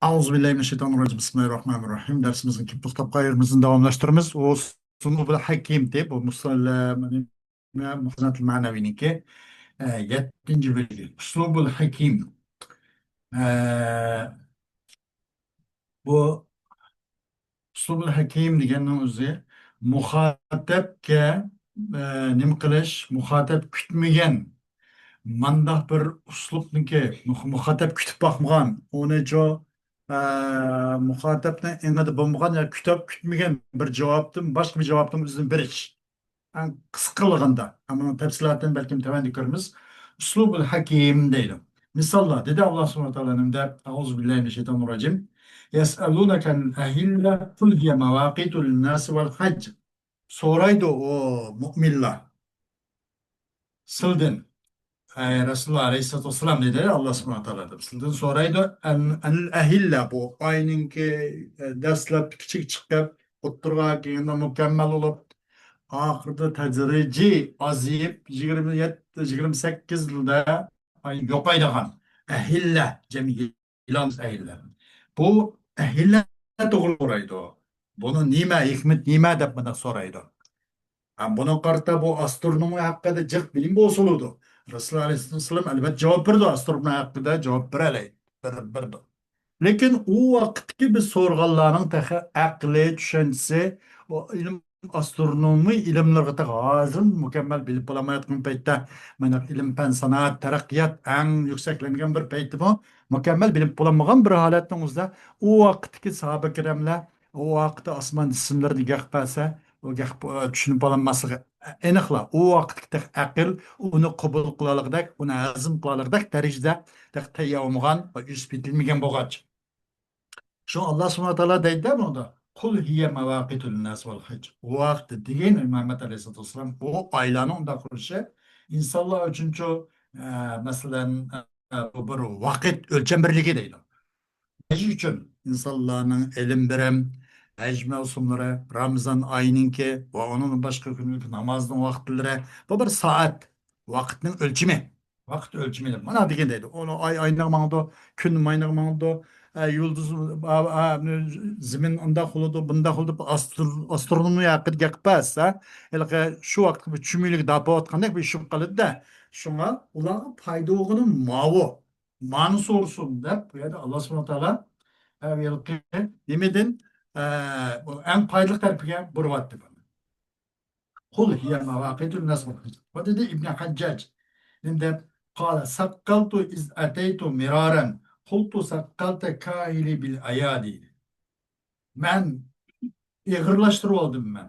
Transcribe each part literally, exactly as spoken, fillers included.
أعوذ بالله من الشيطان الرجيم. بسم الله الرحمن الرحيم. دەرسىمىزنىڭ كېيىنكى توختاپ قالغان يېرىمىزنى داۋاملاشتۇرىمىز. ئۇسلۇبۇل ھەكىم دەپ، بۇ مۇسەللەم مۇخەززەنەتۇل مەنەۋىنىڭكى، ئە، يەتتىنچى بۆلۈكى. ئۇسلۇبۇل ھەكىم. ئە، بۇ ئۇسلۇبۇل ھەكىم دېگەننىڭ ئۆزى مۇخاتەپكە، ئە، نېمە قىلىش، مۇخاتەپ كۈتمىگەن، مانداق بىر ئۇسلۇبنىكى، مۇخ-، مۇخاتەپ كۈتۈپ باقمىغان، ئۇنىچۇ، ئە، مۇخاتەپنىڭ ئېڭىدا بولمىغان يا كۈتۈپ كۈتمىگەن بىر جاۋابتىن باشقا بىر جاۋابتىن ئۆزىنى بېرىش. ئەڭ قىسقىلىغاندا، ئەمما ئۇنىڭ تەپسىلاتىنى بەلكىم تۆۋەندە كۆرىمىز. ئۇسلۇبۇل ھەكىم دەيدۇ. مىساللار، دېدى ئاللا سۇبھانەھۇ ۋە تائالا نېمىدە؟ أعوذ بالله من الشيطان الرجيم. يسألونك عن الأهلة قل هي مواقيت للناس والحج. سورايدۇ ئۇ مۇئمىنلار سىلدىن، ئەي رەسۇلۇللا ئەلەيھىسسالاتۇ ۋەسسالام، دېدى ئاللا سۇبھانەھۇ ۋە تائالا دەپ. سىلدىن سورايدۇ، ئەن، ئەنىل ئەھىللە، بۇ ئاينىڭكى، ئە، دەسلەپتە كىچىك چىقىپ، ئوتتۇرىغا كېيىن مۇكەممەل بولۇپ، ئاخىرىدا تەدرىجىي ئازىيىپ، يىگىرمە يەتتە، يىگىرمە سەككىز يىلدا ئاي يوقايدىغان ئەھىللە، جەمئىي ئىلان ئەھىللە. بۇ ئەھىللە توغرا سورايدۇ. بۇنىڭ نېمە، ھېكمىتى نېمە دەپ مۇنداق سورايدۇ. ھە، بۇنىڭغا قارىتا بۇ ئاسترونومىيە ھەققىدە جىق بىلىم بولسا بولىدۇ. رەسۇلۇللا ئەلەيھىسسالام ئەلۋەتتە جاۋاب بېرىدۇ، ئاسترونومىيە ھەققىدە جاۋاب بېرەلەيدۇ، بېرىپ بېرىدۇ. لېكىن ئۇ ۋاقىتتىكى بىز سورىغانلارنىڭ تېخى ئەقلى، چۈشەنچىسى، ئۇ ئىلىم، ئاسترونومىيە ئىلىملىرىغا تېخى ھازىر مۇكەممەل بىلىپ بولالمايۋاتقان پەيتتە، مانا ئىلىم، پەن، سانائەت، تەرەققىيات ئەڭ يۈكسەكلەنگەن بىر پەيتتىمۇ مۇكەممەل بىلىپ بولالمىغان بىر ھالەتنىڭ ئۆزىدە ئۇ ۋاقىتتىكى ساھابە كىراملار ئۇ ۋاقىتتا ئاسمان جىسىملىرىنى گەپ بەرسە، ئۇ گەپ، ئۇ چۈشىنىپ بولالماسلىقى ئېنىقلا. ئۇ ۋاقىتتىكى تېخى ئەقىل ئۇنى قوبۇل قىلالىغۇدەك، ئۇنى ھەزىم قىلالىغۇدەك دەرىجىدە تېخى تەييار بولمىغان ۋە ئۆسۈپ يېتىلمىگەن بولغاچ. شۇ ئاللا سۇبھانەھۇ ۋە تائالا دەيدۇ بۇنىڭدا، قۇل ھىيە مەۋاقىتۇ لىنناس ۋەل ھەج. ئۇ ۋاقىتتا دېگەن مۇھەممەد ئەلەيھىسسالاتۇ ۋەسسالام، ئۇ ئايلارنىڭ ئۇنداق قۇرۇلۇشى ئىنسانلار ئۈچۈنچۇ، ئە، مەسىلەن، ئە، بۇ بىر ۋاقىت ئۆلچەم بىرلىكى دەيدۇ. ھەج ئۈچۈن ئىنسانلارنىڭ ئىلىم بېرىم، ھەج مەۋسۇملىرى، رامىزان ئايىنىڭكى ۋە ئۇنىڭدىن باشقا كۈنلۈك نامازنىڭ ۋاقىتلىرى، بۇ بىر سائەت، ۋاقىتنىڭ ئۆلچىمى. ۋاقىت ئۆلچىمى دەپ مانا دېگەن دەيدۇ. ئۇنى ئاي ئاينىغا ماڭىدۇ، كۈن ماينىغا ماڭىدۇ، ئە، يۇلدۇز، ئا، ئا، زېمىن ئۇنداق بولىدۇ، بۇنداق بولىدۇ، ئاستر-، ئاسترونومىيە ھەققىدە گەپ قىلسا، ھېلىقى شۇ ۋاقىتقا بىر چۈمۈلىگە داپىۋاتقاندەك بىر ئىش بولۇپ قالىدۇ-دە. شۇڭا ئۇلارغا پايدا بولغىنى ماۋۇ. مانى سورىسۇن دەپ، بۇ يەردە ئاللا سۇبھانەھۇ ۋە تائالا، ئە، ھېلىقى نېمىدىن، ئە، ئەڭ پايدىلىق تەرىپىگە بۇرۇۋاتتى. قۇل ھىيە مەۋاقىتۇ لىنناس ۋەل ھەج. ۋە دېدى ئىبنى ھەججاج. نېمە دەپ؟ قال سەققەلتۇ ئىز ئەتەيتۇ مىرارەن. قۇلتۇ سەققەلتە كاھىلى بىل ئەيادى. مەن ئېغىرلاشتۇرۇۋالدىم مەن.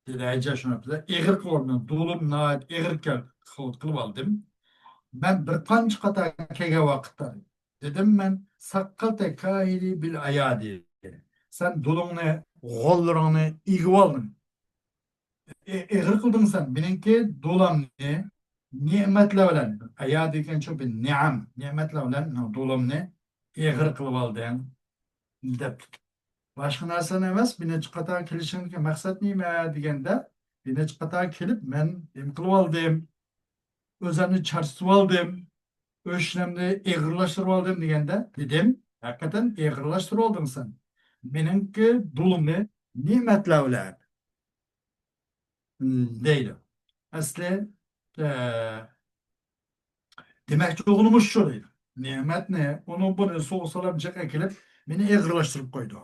دېدى ھەججاج شۇنى بىلە. ئېغىر قىلىۋالدىم. دولۇم ناھايىتى ئېغىر كەل-، قىل-، قىلىۋالدىم. مەن بىر قانچە قاتار كەلگەن ۋاقىتتا دېدىم مەن، سەققەلتە كاھىلى بىل ئەيادى. سەن دولۇڭنى، غوللىرىڭنى ئېگىۋالدىڭ. ئې-، ئېغىر قىلدىڭ سەن مېنىڭكى دولامنى نېمەتلەر بىلەن، ئەيادى دېگەن شۇ بىر نېئەم، نېمەتلەر بىلەن مېنىڭ دولامنى ئېغىر قىلىۋالدىڭ دەپ. باشقا نەرسىنى ئەمەس، بىر نەچچە قاتار كېلىشىڭدىكى مەقسەت نېمە دېگەندە، بىر نەچچە قاتار كېلىپ مەن نېمە قىلىۋالدىم؟ ئۆزۈمنى چارچىتىۋالدىم، ئۆشنەمنى ئېغىرلاشتۇرۇۋالدىم دېگەندە، دېدىم، ھەقىقەتەن ئېغىرلاشتۇرۇۋالدىڭ سەن. مېنىڭكى دولىمنى نېمەتلەر بىلەن دەيدۇ. ئەسلى، ئە، دېمەكچى بولغىنىمىز شۇ دەيدۇ. نېمەتنى، ئۇنى بۇنى سوغۇق سالام جىق ئەكېلىپ، مېنى ئېغىرلاشتۇرۇپ قويدۇ،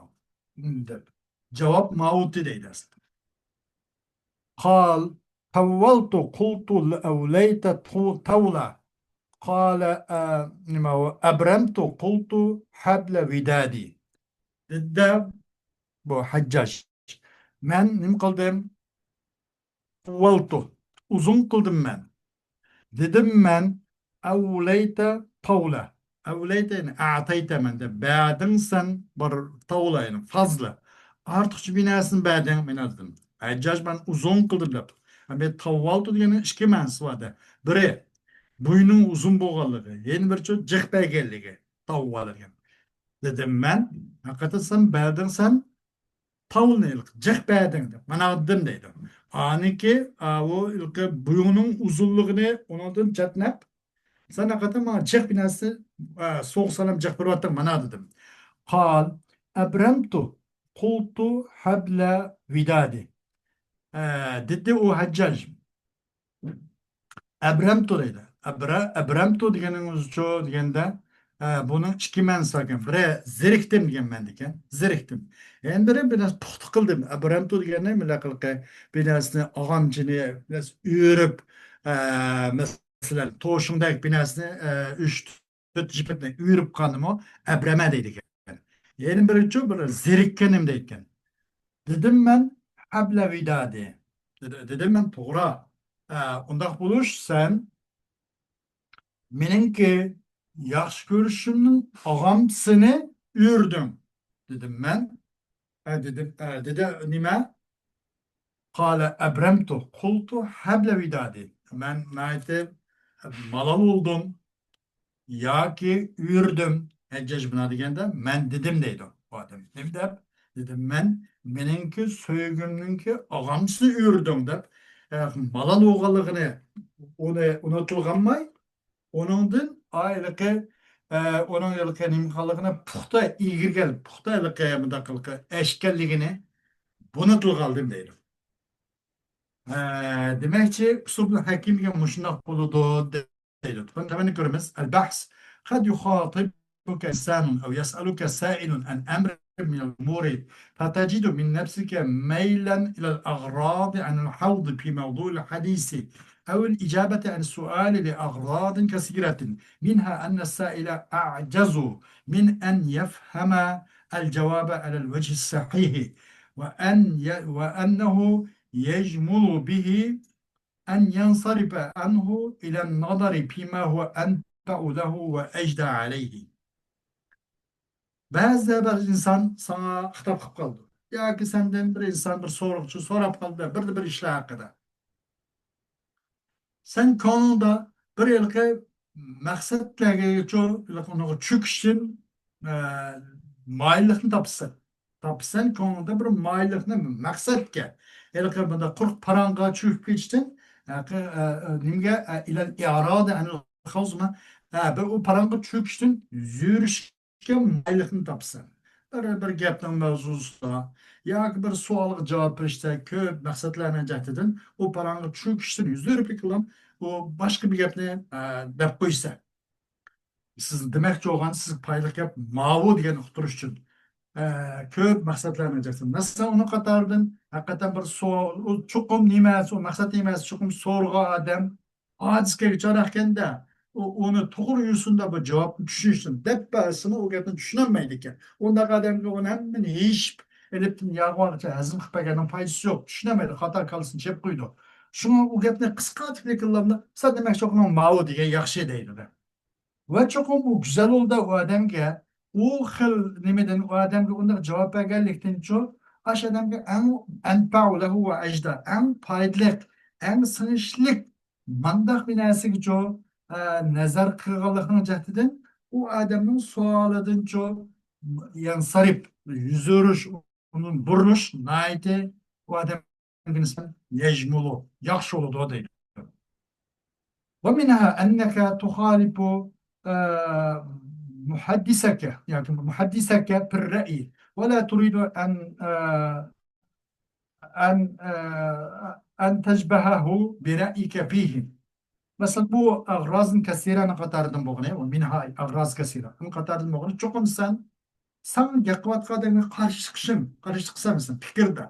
دەپ. جاۋاب ماۋۇتى دەيدۇ ئەسلى. قال تولت قلت لأوليت تو-، تولة. قال، ئە، نېمە ئۇ؟ أبرمت قلت حبل ودادي. دېدى بۇ ھەججاج. مەن نېمە قىلدىم؟ تولت. ئۇزۇن قىلدىم مەن. دېدىم مەن، أوليت طولة. أوليت، يەنى أعطيت مەن دەپ، بەردىڭ سەن بىر طولة، يەنى فازلا. ئارتۇقچە بىر نەرسىنى بەردىڭ ماڭا دېدىم. ھەججاج مەن ئۇزۇن قىلدىم دەپ. ئەمدى تولت دېگەننىڭ ئىككى مەنىسى بار دە. بىرى، بوينىڭ ئۇزۇن بولغانلىقى، يەنە بىرچە جىق بەرگەنلىكى. تولت دېگەن. دېدىم مەن، ھەقىقەتەن سەن بەردىڭ سەن، تولنى جىق بەردىڭ دەپ، مانا دېدىم دەيدۇ. ئانىكى، ئاۋۇ ھېلىقى بويۇڭنىڭ ئۇزۇنلۇقىنى ئۇنىڭدىن چەتنەپ، سەن ھەقىقەتەن ماڭا جىق بىر نەرسە، ئە، سوغۇق سالام جىق بېرىۋاتتىڭ، مانا دېدىم. قال أبرمت، قلت حبل ودادي. ئە، دېدى ئۇ ھەججاج. ئەبرەمتۇ دەيدۇ. ئەبرە-، ئەبرەمتۇ دېگىنىڭىزچۇ دېگەندە، ئە، بۇنىڭ ئىككى مەنىسى بار ئىكەن. بىرى زېرىكتىم دېگەن مەنىدە ئىكەن. زېرىكتىم. يەنە بىرى بىر نەرسە پۇختا قىلدىم. ئەبرەمتۇ دېگەننى مۇنداق قىلىقى بىر نەرسىنى ئاغامچىنى بىر نەرسە ئۆرۈپ، ئە، مەسىلەن، توشۇڭدەك بىر نەرسىنى، ئە، ئۈچ تۆت يىپەكنى ئۆرۈپ قالدىمۇ، ئەبرەمە دەيدىكەن. يەنە بىرىچۇ بىر زېرىككىنىم دەيدىكەن. دېدىم مەن، ھەبلە ۋىدادى. دېدى-، دېدىم مەن، توغرا. ئە، ئۇنداق بولۇش سەن مېنىڭكى ياخشى كۆرۈشۈمنىڭ ئاغامسىنى ئۆردۈڭ، دېدىم مەن. ئە، دېدىم، ئە، دېدى، نېمە؟ قال أبرمت، قلت حبل ودادي. مەن ناھايىتى مالال بولدۇم ياكى ئۆردۈم. ھەججاج بۇنى دېگەندە، مەن دېدىم دەيدۇ بۇ ئادەم. نېمە دەپ؟ دېدىم، مەن مېنىڭكى سۆيگۈمنىڭكى ئاغامسىنى ئۆردۈڭ دەپ، ئە، مالال بولغانلىقىنى ئۇنى ئۇنتۇلغانماي، ئۇنىڭدىن ھېلىقى، ئە، ئۇنىڭ ھېلىقى نېمە قىلغانلىقىنى پۇختا ئىگىگە كەل-، پۇختا ھېلىقى مۇنداق قىلىقى ئەشكەنلىكىنى بۇنى تىلغا ئالدىم دەيدۇ. ئە، دېمەكچى، ئۇسلۇبۇل ھەكىم دېگەن مۇشۇنداق بولىدۇ دەيدۇ. تۆۋەندە كۆرىمىز. البحث. قد يخاطبك إنسان أو يسألك سائل عن أمر من الأمور، فتجد من نفسك ميلا إلى الإعراض عن الخوض في موضوع الحديث أو الإجابة عن السؤال لأغراض كثيرة، منها أن السائل أعجز من أن يفهم الجواب على الوجه الصحيح، وأن ي-، وأنه يجمل به أن ينصرف عنه إلى النظر فيما هو أنفع له وأجدى عليه. بەزىدە بىر ئىنسان ساڭا خىتاب قىلىپ قالىدۇ. ياكى سەندىن بىر ئىنسان بىر سورۇقچى سوراپ قالدى، بىردە بىر ئىشلار ھەققىدە. سەن كۆڭلۈڭدە بىر ھېلىقى مەقسەتلەرگىچۇ، ھېلىقى ئۇنىڭغا چۆكۈشتىن، ئە، مايىللىقنى تاپىسەن. تاپىسەن كۆڭلۈڭدە بىر مايىللىقنى مەقسەتكە. ھېلىقى بۇنداق قۇرۇق پاراڭغا چۆكۈپ كېتىشتىن، ھەقى-، ئە، ئە، نېمىگە، ئە، إلى الإعراض عن الخوض، ئە، بىر ئۇ پاراڭغا چۆكۈشتىن يۈزۈرۈشكە مايىللىقنى تاپىسەن. بىر، بىر گەپنىڭ مەۋزۇسىدا ياكى بىر سوئالغا جاۋاب بېرىشتە كۆپ مەقسەتلەرنىڭ جەھىتىدىن ئۇ پاراڭغا چۆكۈشتىن يۈز ئۆرۈپ ئېقىلام، ئۇ باشقا بىر گەپنى، ئە، دەپ قويسا. سىز دېمەكچى بولغان سىزگە پايدىلىق گەپ ماۋۇ دېگەننى ئۇقتۇرۇش ئۈچۈن، ئە، كۆپ مەقسەتلەرنىڭ جەھىتىدىن. مەسىلەن، ئۇنىڭ قاتارىدىن ھەقىقەتەن بىر سوئال، ئۇ چوقۇم نېمە، ئۇ مەقسەت نېمە، چوقۇم سورىغان ئادەم ئاجىز كەلگۈچى ئىكەندە، ئۇ، ئۇنى توغرا يۈرسۇن دەپ، بۇ جاۋابنى چۈشىنىشتىن دەپ بەرسىمۇ، ئۇ گەپنى چۈشىنەلمەيدىكەن. ئۇنداق ئادەمگە ئۇنى ھەممىنى يېشىپ، ئېلىپتىن ياغىغىچە ھەزىم قىلىپ بەرگەننىڭ پايدىسى يوق. چۈشىنەلمەيدۇ، خاتا كاللىسىنى چېلىپ قويىدۇ. شۇڭا ئۇ گەپنى قىسقارتىپ لېكىنلامدا، سەن دېمەكچى بولغىنىڭ ماۋۇ دېگەن ياخشى دەيدۇ. ۋە چوقۇم ئۇ گۈزەل يولدا ئۇ ئادەمگە، ئۇ خىل نېمىدىن ئۇ ئادەمگە ئۇنداق جاۋاب بەرگەنلىكتىنچۇ، ئاشۇ ئادەمگە ئەڭ أنفع له وأجدى، ئەڭ پايدىلىق، ئەڭ سىڭىشلىق مانداق بىر نەرسىگىچۇ، ئە، نەزەر قىلغانلىقىنىڭ جەھىتىدىن ئۇ ئادەمنىڭ سوئالىدىنچۇ يەنسەرىپ، يۈز ئۆرۈش، ئۇنىڭ بۇرۇلۇش ناھايىتى ئۇ ئادەمگە نىسبەتەن يەجمۇلۇ، ياخشى بولىدۇ دەيدۇ. ومنها أنك تخالف، آه، محدثك، يعني محدثك في الرأي، ولا تريد أن، آه، أن، آه، أن تشبهه برأيك فيه. مەسىلەن، بۇ أغراض كثيرة نىڭ قاتارىدىن بولغىنى، ومنها أغراض كثيرة نىڭ قاتارىدىن بولغىنى، چوقۇم سەن ساڭا گەپ قىلىۋاتقان ئادەمگە قارشى چىقىشىڭ، قارشى چىقسا مەسىلەن پىكىردە.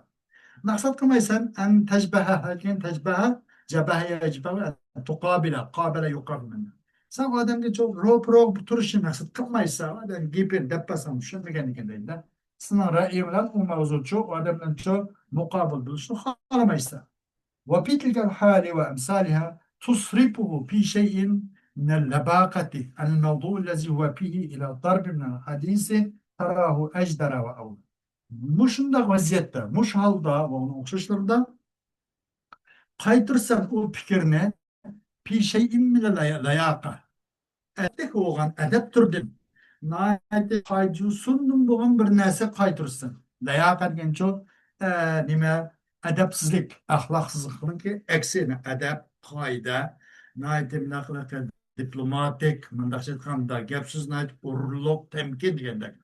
مەقسەت قىلمايسەن، أن تشبهه، كېيىن تشبه، جبه، يجبه، تقابل، قابل يقابل. سەن ئۇ ئادەمگە چوق روپىروغا تۇرۇشنى مەقسەت قىلمايسەن، ئادەم گېپىنى دەپ بەرسەڭ چۈشەنمىگەن ئىكەن دەيدۇ. سېنىڭ رەئيىڭ بىلەن ئۇ ماۋزۇچۇ، ئۇ ئادەم بىلەنچۇ مۇقابىل بولۇشنى خالىمايسەن. وفي تلك الحال وأمثالها تصرفه في شيء من اللباقة عن الموضوع الذي هو فيه إلى ضرب من الحديث تراه أجدر وأولى. مۇشۇنداق ۋەزىيەتتە، مۇشۇ ھالدا ۋە ئۇنىڭ ئوخشاشلىرىدا قايتۇرسام ئۇ پىكىرنى في شيء من اللياقة، ئەدەپلىك بولغان ئەدەپ تۈرىدىن ناھايىتى پايدىسىز بولغان بىر نەرسە قايتۇرسۇن. لەياقە دېگەنچۇ، ئە، نېمە، ئەدەپسىزلىك، ئەخلاقسىزلىقنىڭكى ئەكسى، ئەدەپ، قائىدە، ناھايىتى مۇنداق دىپلوماتىك، مۇنداقچە ئېيتقاندا، گەپ سۆز ناھايىتى ئورۇنلۇق، تەمكىن دېگەندەك.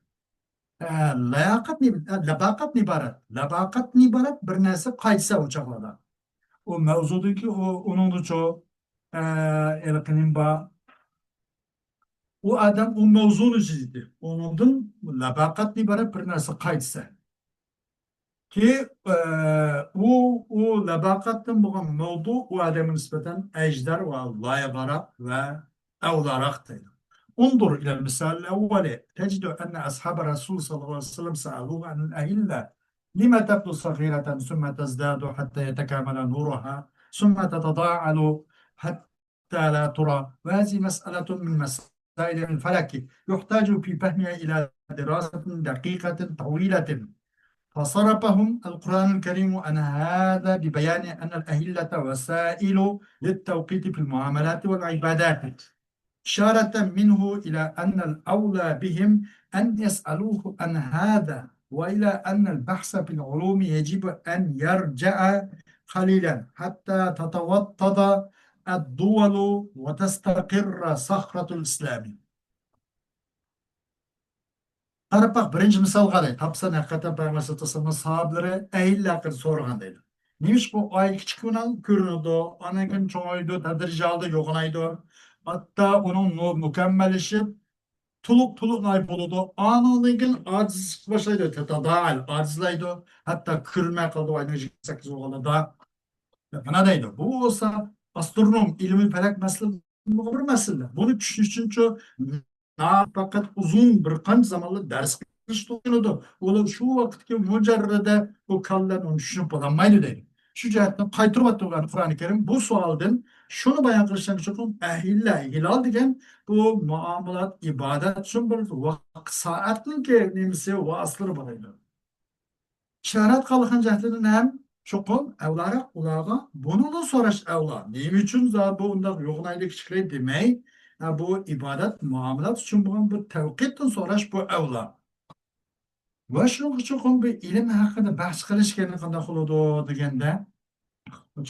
ئە، لاياقەتنى، ئە، لەباقەتنى ئىبارەت. لەباقەتنى ئىبارەت بىر نەرسە قايتسا ئۇ چاغلاردا. ئۇ مەۋزۇدىكى ئۇ، ئۇنىڭدىچۇ، ئە، ھېلىقى نېمە بار؟ ئۇ ئادەم ئۇ مەۋزۇنى چىزدى. ئۇنىڭدىن لەباقەتنى ئىبارەت بىر نەرسە قايتسا. كى، ئە، ئۇ، ئۇ لەباقەتتىن بولغان مەۋزۇ ئۇ ئادەمگە نىسبەتەن ئەجدەر ۋە لايىقراق ۋە ئەۋلاراق دەيدۇ. انظر إلى المثال الأول تجد أن أصحاب الرسول صلى الله عليه وسلم سألوه عن الأهلة، لم تبدو صغيرة ثم تزداد حتى يتكامل نورها ثم تتضاعل حتى لا ترى، وهذه مسألة من مسائل الفلك يحتاج في فهمها إلى دراسة دقيقة طويلة. فصرفهم القرآن الكريم عن هذا ببيان أن الأهلة وسائل للتوقيت في المعاملات والعبادات، إشارة منه إلى أن الأولى بهم أن يسألوه عن هذا، وإلى أن البحث في العلوم يجب أن يرجع قليلا حتى تتوطد الدول وتستقر صخرة الإسلام. قاراپ باق، بىرىنچى مىسالغا دەيدۇ. تاپسان ھەقىقەتەن پەيغەمبەر سەللەللاھۇ ئەلەيھى ۋەسەللەمنىڭ ساھابىلىرى ئەھلى ھەققىدە سورىغان دەيدۇ. نېمىشقا ئۇ ئاي كىچىك كۆرۈنىدۇ، ئاندىن كېيىن چوڭايدۇ، تەدرىجىي ھالدا يوغىنايدۇ. ھەتتا ئۇنىڭ نۇرى مۇكەممەللىشىپ، تولۇق، تولۇق ناھايىتى بولىدۇ. ئانىڭدىن كېيىن ئاجىزلىشىپ باشلايدۇ، تەتەدائەل، ئاجىزلايدۇ. ھەتتا كۆرمەي قالىدۇ، ئاينىڭ يىگىرمە سەككىز بولغاندا. مانا دەيدۇ. بۇ بولسا ئاسترونوم، ئىلمىي پەلەك مەسىلە بىر مەسىلە. بۇنى چۈشىنىش ئۈچۈنچۇ، پەقەت ئۇزۇن بىر قانچە زامانلار دەرس قىلىش توغرا كېلىدۇ. ئۇلار شۇ ۋاقىتتىكى مۇجەررىدە ئۇ كاللىلەرنى ئۇنى چۈشىنىپ بولالمايدۇ دەيدۇ. شۇ جەھەتتىن قايتۇرۇۋاتىدۇ قۇرئانى كەرىم. بۇ سوئالدىن شۇنى بايان قىلىشتىن چوقۇم ئەھلىللە، ھىلال دېگەن بۇ مۇئامىلات، ئىبادەت ئۈچۈن بىر ۋاقىت سائەتنىڭكى نېمىسى، ۋاسىتىلىرى بار ئىدى. ئىشارەت قىلغان جەھەتتىن ھەم چوقۇم ئەۋلاراق ئۇلارغا بۇنىلا سوراش ئەۋلا. نېمە ئۈچۈن زادى بۇ ئۇنداق يوغىنايدى، كىچىكلەيدى دېمەي، ھە، بۇ ئىبادەت، مۇئامىلات ئۈچۈن بولغان بۇ تەۋقىتتىن سوراش بۇ ئەۋلا. ۋە شۇنىڭغا چوقۇم بۇ ئىلىم ھەققىدە بەھس قىلىش دېگەن قانداق بولىدۇ دېگەندە،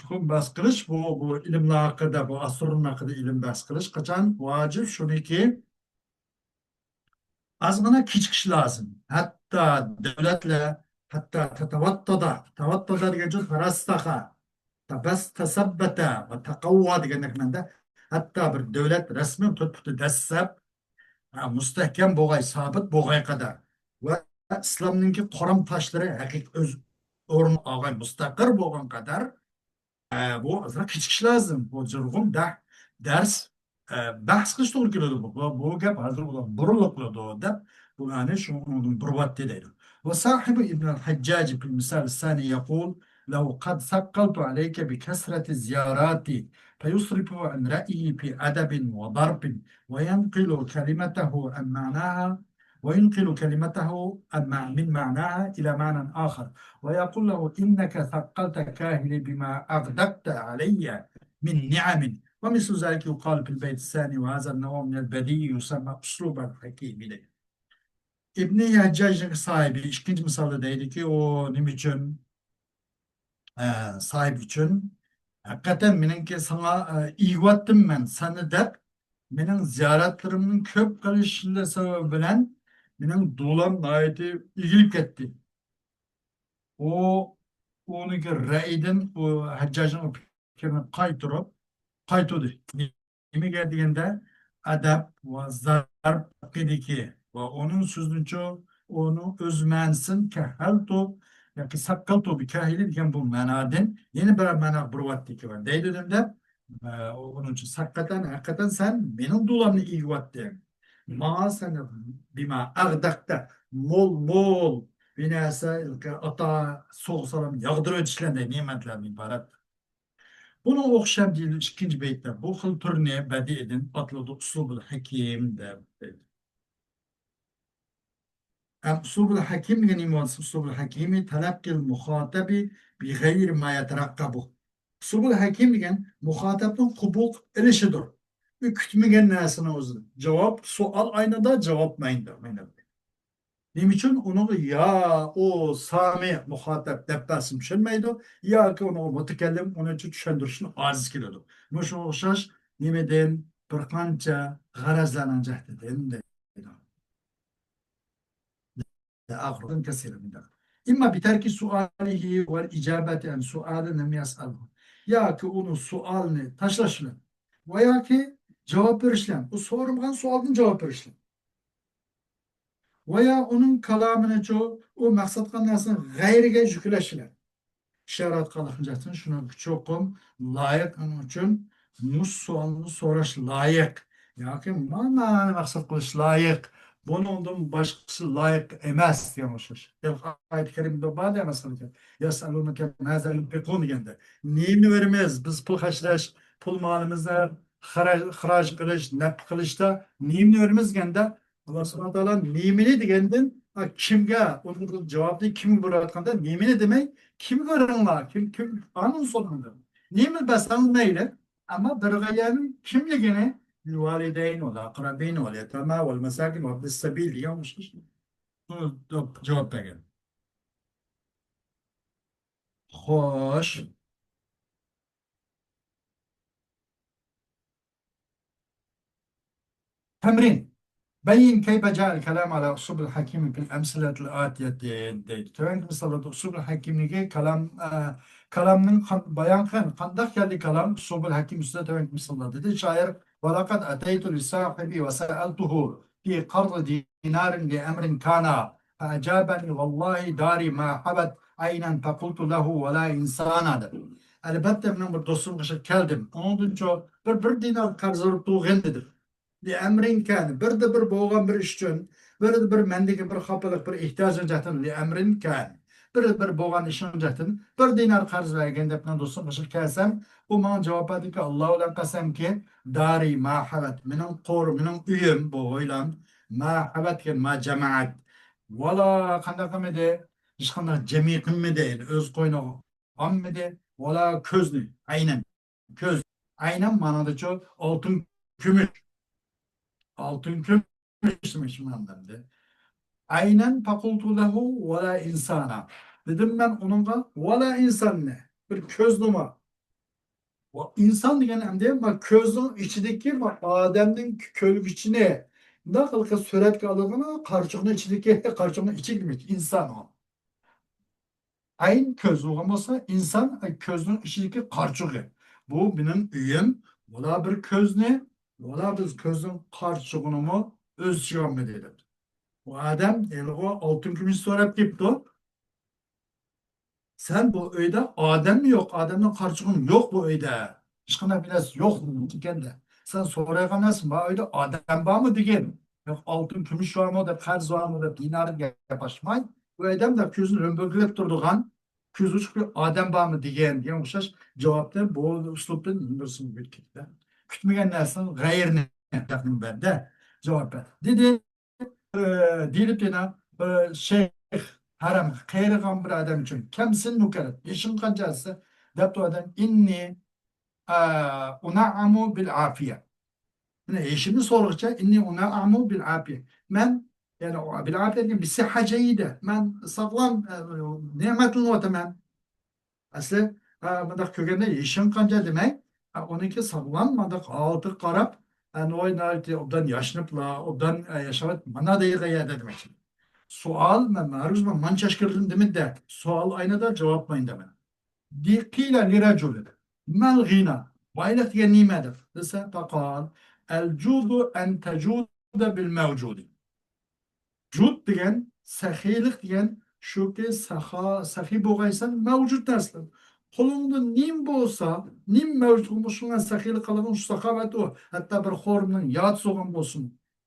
چوقۇم بەھس قىلىش بۇ، بۇ ئىلىملەر ھەققىدە، بۇ ئاسترونوم ھەققىدە ئىلىم بەھس قىلىش قاچان ۋاجىپ؟ شۇنىڭكى ئازغىنا كېچىكىش لازىم. ھەتتا دۆلەتلەر، ھەتتا تەتەۋاتتادا، تەۋاتتادا دېگەن سۆز تەرەسسەخە، تەبەس-، تەسەببەتە ۋە تەقەۋۋا دېگەندەك مەنىدە، ھەتتا بىر دۆلەت رەسمىي تۆت پۇتى دەسسەپ، ھە، مۇستەھكەم بولغاي، سابىت بولغاي قەدەر ۋە ئىسلامنىڭكى قورام تاشلىرى ھەقىقىي ئۆز ئورنىنى ئالغاي، مۇستەقىر بولغان قەدەر، ئە، بۇ ئازراق كېچىكىش لازىم. بۇ نۇرغۇن دە-، دەرس، ئە، بەھس قىلىش توغرا كېلىدۇ. بۇ، بۇ، بۇ گەپ ھازىر ئۇلار بۇرۇنلۇق قىلىدۇ دەپ، بۇ، يەنى شۇ ئۇنىڭدىن بۇرۇۋاتتى دەيدۇ. وصاحب ابن الحجاج في المثال الثاني يقول: لو قد ثقلت عليك بكثرة الزيارات، فيصرفه عن رأيه في أدب وضرب، وينقل كلمته عن معناها، وينقل كلمته عن مع-، من معناها إلى معنى آخر، ويقول له: إنك ثقلت كاهلي بما أغدقت علي من نعم، ومثل ذلك يقال في البيت الثاني، وهذا النوع من البديع يسمى أسلوب الحكيم دەيدۇ. ئىبنى ھەججاجنىڭ ساھىبى ئىككىنچى مىسالدا دەيدۇكى، ئۇ نېمە ئۈچۈن، ئە، ساھىب ئۈچۈن، ھەقىقەتەن مېنىڭكى ساڭا، ئە، ئىگىۋەتتىم مەن سەننى دەپ، مېنىڭ زىيارەتلىرىمنىڭ كۆپ قىلىشى سەۋەبى بىلەن مېنىڭ دولام ناھايىتى ئېگىلىپ كەتتى. ئۇ، ئۇنىڭكى رەئىدىن ئۇ ھەججاجنىڭ پىكرىنى قايتۇرۇپ، قايتۇردى. نېمىگە دېگەندە، ئەدەپ ۋە زەرب ھەققىدىكى ۋە ئۇنىڭ سۆزىنىچۇ، ئۇنىڭ ئۆز مەنىسىدىن كەھەلتۇ ياكى سەققەلتۇ بىكاھىلى دېگەن بۇ مەنادىن يەنە بىرەر مەناغا بۇرۇۋەتتى. دەيدۇ دەپ، ئە، ئۇنىڭ ئۈچۈن سەققەتەن، ھەقىقەتەن سەن مېنىڭ دولامنى ئېگىۋەتتىڭ. ماڭا سەن بىما ئەغدەقتە، مول-مول بىر نەرسە، ئاتا سوغا سالام ياغدۇرۇۋېتىشلەردەك نېمەتلەردىن ئىبارەت. بۇنىڭغا ئوخشاش دېيىلىدۇ ئىككىنچى بەيتتە. بۇ خىل تۈرنى بەدىئىدىن ئاتىلىدۇ ئۇسلۇبۇل ھەكىم دەپ دەيدۇ. ھەم ئۇسلۇبۇل ھەكىم دېگەن نېمە بولسا، ئۇسلۇبۇل ھەكىمى تەلەققىل مۇخاتەبى بىغەيرى ما يەتەرەققەبۇ. ئۇسلۇبۇل ھەكىم دېگەن مۇخاتەبنىڭ قوبۇل ئېلىشىدۇر. ئۇ كۈتمىگەن نەرسىنىڭ ئۆزىدە. جاۋاب، سوئال ئاينىدا، جاۋاب مەينىدە. نېمە ئۈچۈن؟ ئۇنىڭغا يا ئۇ سامى مۇخاتەب دەپ بەرسىمۇ چۈشەنمەيدۇ، ياكى ئۇنىڭغا مۇتەكەللىم ئۇنى چۈشەندۈرۈشنى ئاجىز كېلىدۇ. مۇشۇنىڭغا ئوخشاش نېمىدىن؟ بىر قانچە غەرەزلەرنىڭ جەھىتىدىن دەيدۇ. آخر كثيرا من ذلك. إما بترك سؤاله والإجابة عن سؤال لم يسأله. ياكى ئۇنى سوئالنى تاشلاش بىلەن ۋە ياكى جاۋاب بېرىش بىلەن، ئۇ سورىمىغان سوئالدىن جاۋاب بېرىش بىلەن. ۋە يا ئۇنىڭ كالامىنىچۇ، ئۇ مەقسەت قىلغان نەرسىنى غەيرىگە يۈكلەش بىلەن. ئىشارە قىلغان جەھەتتىن شۇنىڭ چوقۇم لايىق، ئۇنىڭ ئۈچۈن مۇشۇ سوئالنى سوراش لايىق. ياكى مانا مەقسەت قىلىش لايىق. بۇنىڭدىن باشقىسى لايىق ئەمەس دېگەن ئوخشاش. ئايەت كەرىمدە بار دە مەسىلەن، يەسئەلۇنەكە مازا يۇنفىقۇن دېگەندە. نېمىنى بېرىمىز؟ بىز پۇل خەجلەش، پۇل مالىمىزنى خىراج، خىراج قىلىش، نەپقە قىلىشتا نېمىنى بېرىمىز دېگەندە، ئاللا سۇبھانەھۇ ۋە تائالا نېمىنى دېگەندىن، ئا، كىمگە، ئۇنىڭ جاۋابىنى كىمگە بېرىۋاتقاندا، نېمىنى دېمەي، كىمگە بېرىڭلار، كىم، كىم، ئانىڭ سورىڭىدۇ. نېمە بەرسەڭ مەيلى، ئەمما بېرىدىغان يەرنىڭ كىملىكىنى، لىۋالىدەين، ۋەل ئەقرەبىن، ۋەل يەتامە، ۋەل مەساكىن، ۋەبنىس سەبىل دېگەن ئوخشاش. بۇ جاۋاب بەرگەن. خوش. تەمرىن. بەيين كەيپە جائەل كالام ئالا ئۇسلۇبىل ھەكىمى فىل ئەمسىلەتىل ئاتىيەتى دەيدۇ. تۆۋەنكى مىساللاردا ئۇسلۇبىل ھەكىملىكى كالام، ئە، كالامنىڭ قان-، بايان قىل-، قانداق كەلدى كالام ئۇسلۇبىل ھەكىم ئۈستىدە تۆۋەنكى مىساللاردا دېدى. شائىر، ۋەلەقەد ئەتەيتۇ لىساھىبى ۋەسەئەلتۇھۇ فى قەرزى دىنارىن لىئەمرىن كانا. فأجابني والله داري ما حوت عينا فقلت له ولا إنسانا دېدى. ئەلبەتتە، مېنىڭ بىر دوستۇمغا ئىشقا كەلدىم. ئۇنىڭدىنچۇ بىر، بىر دىنار قەرز ئېلىپ تۇرغىن دېدىم. لىئەمرىن كان، بىردە بىر بولغان بىر ئىش ئۈچۈن، بىردە بىر مەندىكى بىر خاپىلىق، بىر ئېھتىياجنىڭ جەھەتتىن، لىئەمرىن كان، بىردە بىر بولغان ئىشنىڭ جەھەتتىن بىر دىنار قەرز بەرگىن دەپ مېنىڭ دوستۇمغا ئىشقا كەلسەم، ئۇ ماڭا جاۋاب بەردىكى، ئاللا بىلەن قەسەمكى، دارى ما ھەۋەت، مېنىڭ قورۇم، مېنىڭ ئۆيۈم، بۇ ھويلام، ما ھەۋەت دېگەن ما جامائەت. ۋالا قانداق قىلمىدى؟ ھېچقانداق جەمئىي قىلمىدى. يەنى ئۆز قوينىغا ئالمىدى. ۋالا كۆزنى، ئەينەن، كۆز. ئەينەن مانىدىچۇ ئالتۇن، كۈمۈش. ئالتۇن، كۈمۈش دېمەكچى مەن دېدى. ئەينەن فەقۇلتۇ لەھۇ ۋەلا ئىنسانا. دېدىم مەن ئۇنىڭغا ۋەلا ئىنساننى، بىر كۆزنىمۇ. ۋە ئىنسان دېگەن ئەمدى ما كۆزنىڭ ئىچىدىكى ما ئادەمنىڭ كۆلگىچىنى، مۇنداق قىلىپ سۈرەتكە ئالىدىغان قارىچۇقنىڭ ئىچىدىكى، قارىچۇقنىڭ ئىچىدىكى ئىنسان ئۇ. ئەين كۆز بولغان بولسا، ئىنسان، ئە، كۆزنىڭ ئىچىدىكى قارىچۇقى. بۇ مېنىڭ ئۆيۈم، ۋالا بىر كۆزنى، ۋالا بىز كۆزنىڭ قارىچۇقىنىمۇ ئۆز ئىچىگە ئالمىدى دەپتۇ. ئۇ ئادەم ھېلىغۇ ئالتۇن كۈمۈش سوراپ كېلىپتۇ. سەن بۇ ئۆيدە ئادەممۇ يوق، ئادەمنىڭ قارىچۇقىمۇ يوق بۇ ئۆيدە. ھېچقانداق بىر نەرسە يوق ئىكەندە. سەن سورايدىغان نەرسە، ما ئۆيدە ئادەم بارمۇ دېگىن. يوق، ئالتۇن كۈمۈش بارمۇ دەپ، قەرز بارمۇ دەپ، دىنارنى گەپ ئاچماي، بۇ ئادەم دەپ كۆزىنى لۆمبۈرگىلەپ تۇرىدىغان، كۆزى ئوچۇق بىر ئادەم بارمۇ دېگەن، دېگەن ئوخشاش جاۋابنى بۇ ئۇسلۇبتىن بىرسىنى ئۆتۈپ كەتتى. كۈتمىگەن نەرسىنىڭ غەيرىنى بەردى، جاۋاب بەردى. دېدى، ئى، دېيىلىپ يەنە، ئى، شەيخ ھەرەم قېرىغان بىر ئادەم ئۈچۈن، كەم سىننۇكە دەپ، يېشىڭ قانچە دېسە، دەپتۇ ئادەم، ئىننى، ئە، ئۇنەئەمۇ بىل ئافىيە. مانا يېشىمنى سورىغۇچە، ئىننى ئۇنەئەمۇ بىل ئافىيە. مەن، يەنى ئۇ بىل ئافىيە دېگەن بىر سىھھە جەيدە. مەن ساغلام، ئە، نېمەتلىنىۋاتىمەن. ئەسلى، ئە، مۇنداق كۆرگەندە يېشىڭ قانچە دېمەي، ئە، ئۇنىڭكى ساغلام، مۇنداق ھالىتىگە قاراپ، ئە، ناھايىتى ئوبدان ياشىنىپلا، ئوبدان، ئە، ياشاۋات، مانا دەيدىغان يەردە دېمەكچى. سوئال، مەن مەرۇز، مەن مانچە ئاشكارىلىدىم دېمىدى-دە، سوئال ئاينىدا جاۋاب ئاينىدا مانا. دېدى، قىيلە لىرەجۇلى، مەل غىنا، بايلىق دېگەن نېمە دەپ دېسە، فەقال، ئەل جۇدۇ ئەن تەجۇدە بىل مەۋجۇدى. جۇد دېگەن سەخىيلىق دېگەن شۇكى، ساخا-، سەخىي بولغايسەن مەۋجۇت نەرسىلەر. قولۇڭدا نېمە بولسا، نېمە مەۋجۇت بولسا، شۇڭا سەخىيلىق قىلىدىغان شۇ ساخاۋەت ئۇ. ھەتتا بىر خورمىنىڭ ياتىسى بولغان بولسۇن.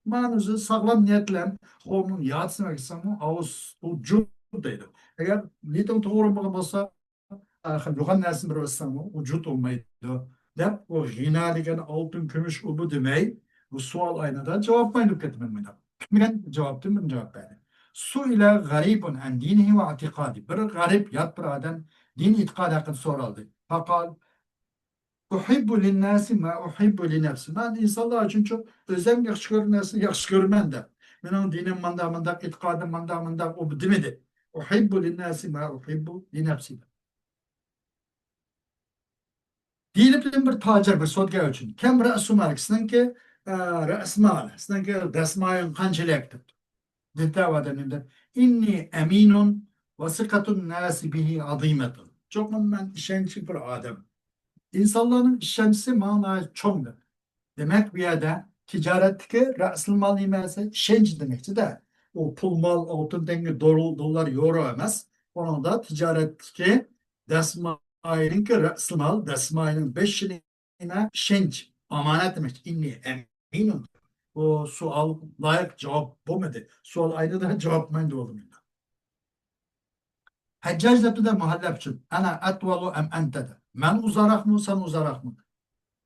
مانا ئۆزى ساغلام نىيەت بىلەن خورمىنىڭ ياتىسىنى ئەكەلسەڭمۇ، ئاۋۇ ئۇ جۇد دەيدۇ. ئەگەر نىيىتىڭ توغرا بولغان بولسا، ئە، خېلى يوغان نەرسىنى بېرىۋەتسەڭمۇ، ئۇ جۇت بولمايدۇ، دەپ، ئۇ غىنا دېگەن ئالتۇن، كۈمۈش، ئۇ، بۇ دېمەي، بۇ سوئال ئاينىدا جاۋاب ئاينىپ كەتتى مەن مۇنداق. كۈتمىگەن جاۋابتىن بىر جاۋاب بەردى. سۇئىلە غەرىبۇن ئەن دىنىھى ۋە ئەتىقادى. بىر غەرىب، يات بىر ئادەم دىن ئېتىقادى ھەققىدە سورالدى. فەقال، ئۇھىببۇ لىنناسى ما ئۇھىببۇ لىنەفسى. مەن ئىنسانلار ئۈچۈنچۇ ئۆزۈم ياخشى كۆرگەن نەرسىنى ياخشى كۆرىمەن دەپ. مېنىڭ دىنىم مانداق، مانداق، ئېتىقادىم مانداق، مانداق، ئۇ دېمىدى. ئۇھىببۇ لىنناسى ما ئۇھىببۇ لىنەفسى. دېيىلىپ بىر تاجىر، بىر سودىگەر ئۈچۈن. كەم رەسۇ مالىك، سېنىڭكى، ئە، رەسمال، سېنىڭكى دەسمايىڭ قانچىلىك دەپتۇ. دېتەۋاتىمەن دەپ، «إني أمين وثقة الناس بي عظيمة.» چوقۇم مەن ئىشەنچلىك بىر ئادەم. ئىنسانلارنىڭ ئىشەنچىسى ماڭا ناھايىتى چوڭ دەپ. دېمەك، بۇ يەردە تىجارەتتىكى رەسىلمال نېمە دېسە، ئىشەنچ دېمەكچىدە. ئۇ پۇل مال، ئالتۇن تەڭگە، دول-، دوللار، يورو ئەمەس. ئۇنىڭدا تىجارەتتىكى دەسمايىنىڭكى رەسىلمال، دەسمايىنىڭ بېشىنى ئىشەنچ، ئامانەت دېمەكچى. «إني أمين.» بۇ سوئال لايىق جاۋاب بولمىدى. سوئال ئاينىدا جاۋاب مەندە بولدى مەندە. ھەججاج دەپتۇ-دە مۇھەللەپ ئۈچۈن، «أنا أطول أم أنت؟» دە. «مەن ئۇزاراقمۇ، سەن ئۇزاراقمۇ؟»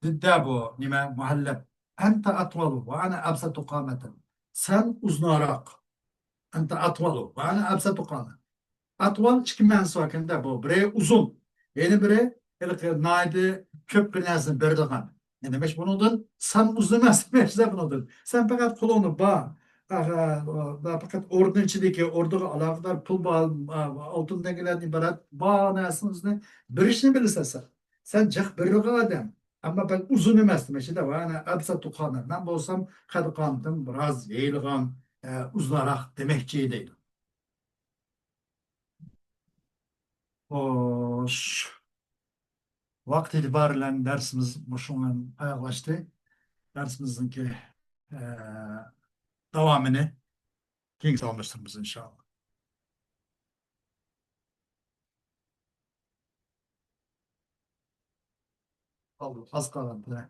دېدى-دە بۇ نېمە، مۇھەللەپ. «أنت أطول وأنا أبسط قامة.» سەن ئۇزۇنراق. «أنت أطول وأنا أبسط قامة.» ئاتۋال ئىككى مەنىسى باركەن-دە، بۇ بىرى ئۇزۇن، يەنە بىرى ھېلىقى ناھايىتى كۆپ بىر نەرسىنى بېرىدىغان. يەنە دېمەك، بۇنىڭدىن سەن ئۇزۇن ئەمەس دېمەكچىدە بۇنىڭدىن. سەن پەقەت قولۇڭنى بار، ئاغا، پەقەت ئوردىنىڭ ئىچىدىكى ئوردىغا ئالاقىدار پۇل بار، ئالتۇن تەڭگىلەردىن ئىبارەت بار نەرسىڭىزنى بېرىشنى بىلىسەن سەن. سەن جىق بېرىدىغان ئادەم. ئەمما بەك ئۇزۇن ئەمەس دېمەكچىدە. ۋە ئەنە ئەبسەتۇ قامەت. مەن بولسام قەد قامىتىم بىراز يېيىلغان، ئە، ئۇزۇنراق دېمەكچى دەيدۇ. خوش. ۋاقىت ئېتىبارى بىلەن دەرسىمىز مۇشۇ بىلەن ئاياغلاشتى. دەرسىمىزنىڭكى، ئە، داۋامىنى كېيىن داۋاملاشتۇرىمىز، ئىنشائاللا. ئاز قالغان.